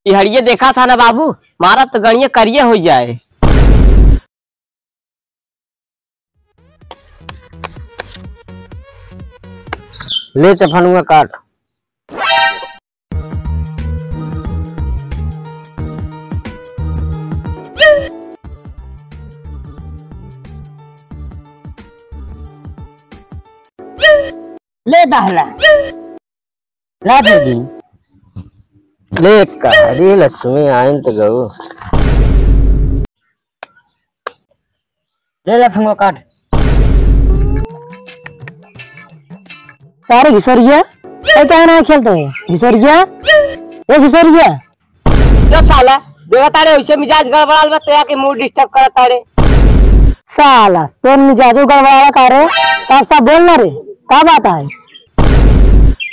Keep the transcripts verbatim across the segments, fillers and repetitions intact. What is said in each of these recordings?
ई हड़िये देखा था ना बाबू, मारा तो गणिये करिये हो जाए। ले चफनुआ काट। ले दहला। ला दीदी। ले का रे लक्ष्मी आइन त गऊ। ले ला फंगो काट। अरे घिसोरिया, ए काहे ना खेलते हैं? घिसोरिया, ए घिसोरिया। जब साला, देखा तारे, वैसे मिजाज गड़बड़ाल बा, तो आके mood disturb करत तारे। साला, तोर मिजाजो गड़बड़ाला का रे? साफ साफ बोल ना रे, का बात है?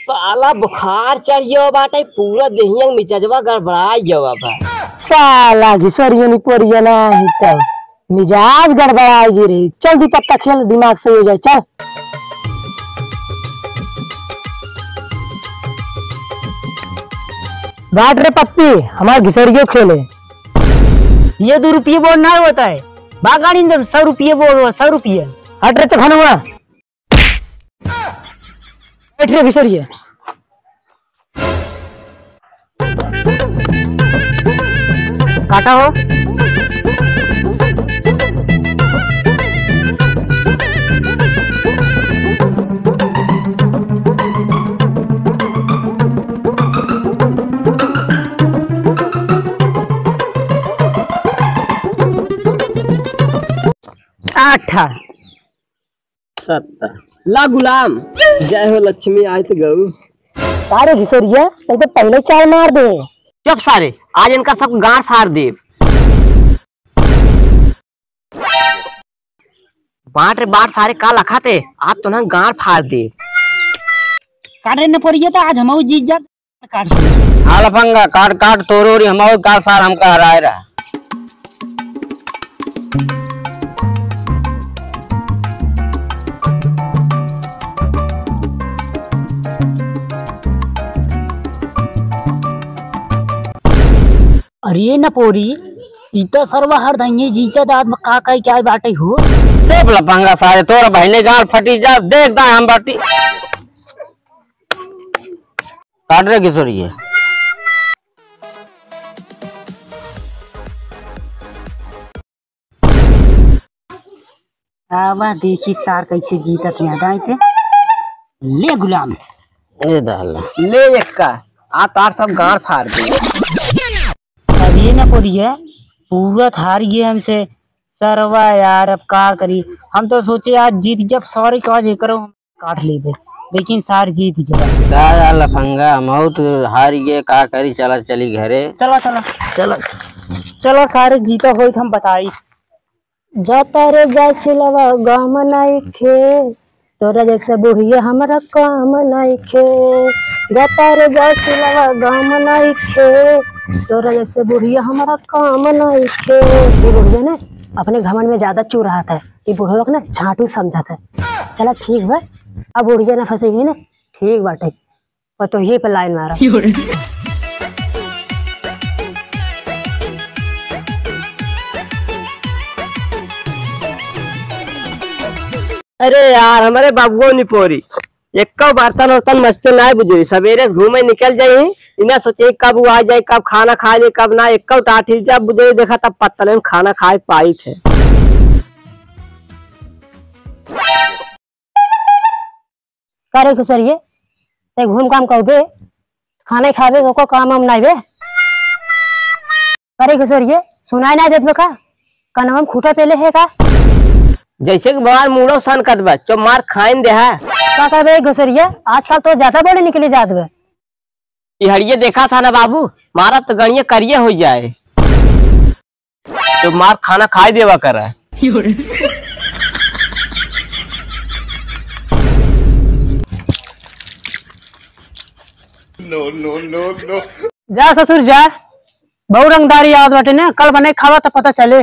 साला बुखार चढ़ियो बाटे, पूरा देहिया मिजाजवा गड़बड़ाई गवा बा। साला घिसोरियो निपोरियो ना ही तो मिजाज गड़बड़ाई गिरी। चल दी पत्ता खेल, दिमाग सही हो जाए, चल। बांट रे पप्पी, हमार घिसोरियो खेले। ये दो रुपये बोल ना होता है, बा गाड़ी में सौ रुपये बोल, सौ रुपये। हट रे चखनुआ। बैठ रे घिसोरिया। काटा हो। आठ। सत्ता। ला गुलाम, जय हो लक्ष्मी आइत गऊ। का रे घिसोरिया, तै तो पहले चार मार दे। चुप सारे, आज इनका सब गांड फाड़ देब। बांट रे बांट सारे, का लखाते, आज तो ना गांड फाड़ देब। का रे निपोरिया, तो आज हमहू जीत जा। काट। हाँ लफंगा, काट, काट, तोरो री हमारो काट, सार हमका हराए रहा। अरे निपोरी, ई तो सरवा हर दइये जीते दाद में का कही क्या बाटे हो? देख लफंगा सारे, तोर बहिने गाल फटी जा, देख दा हम बाटी। काट रे घिसोरिया। आवा देखी सार कैसे जीतत यहाँ दाई के। ले गुलाम। ए दाला। ले एक्का। आ तार सब गांड फाड़ दे। अब ये ना पड़ी है, पूरा हार गए हमसे। सरवा यार, अब का करी? हम तो सोचे आज जीत जब सॉरी कॉज करो। काट लेबे, लेकिन सार जीत गया। का यार लफंगा, हम तो हार गए, का करी? चला चली घरे। चला, चला। चला। चलो सारे जीता होई त हम बताई। जाता रे जा सिलवा गाम नइखे, तोरा जैसे बुढ़िया हमरा काम नइखे। जाता रे जा सिलवा गाम नइखे, तोरा जैसे बुढ़िया हमरा काम नइखे। ये बुढ़िया ने अपने घमंड में ज्यादा चू रहा था। ई बुढ़वा के ना झांटू समझत है। चला ठीक बा, अब बुढ़िया ना फंसेगी ना, ठीक बाटे, पतोहिए पे लाइन मारा। अरे यार, हमरे बाबुओ निपोरी, एक्को बर्तन उर्तन मजते नाय बुझे। सबेरे से घूमे निकल जाई, इना सोचे कब उ आ जाए, कब खाना खाए ले, कब ना। एक्को टाठी जब बुझे देखा तब पत्तले में खाना खाए पाई थे। का रे घुसरिये, ते घूम काम करबे, खाना ही खाबे, ओको काम हम नाय बे। का रे घुसरिये, सुनाई नाय देत बे का? कनवा में खूंटा पेले है का? जैसे कि बवाल मूड़ो सन कत बा, चो मार खाइन दे है। का कहबे घुसरिया, आजकल तो ज्यादा बड़े निकली जात बा। ई हड़िये देखा था ना बाबू, मारा तो गणिये करिये हो जाए। तो मार खाना खाई देवा करा। No, no, no, no। जा ससुर जा, बहु रंगदारी आवत बाटे ना, कल बने खावा तो पता चले।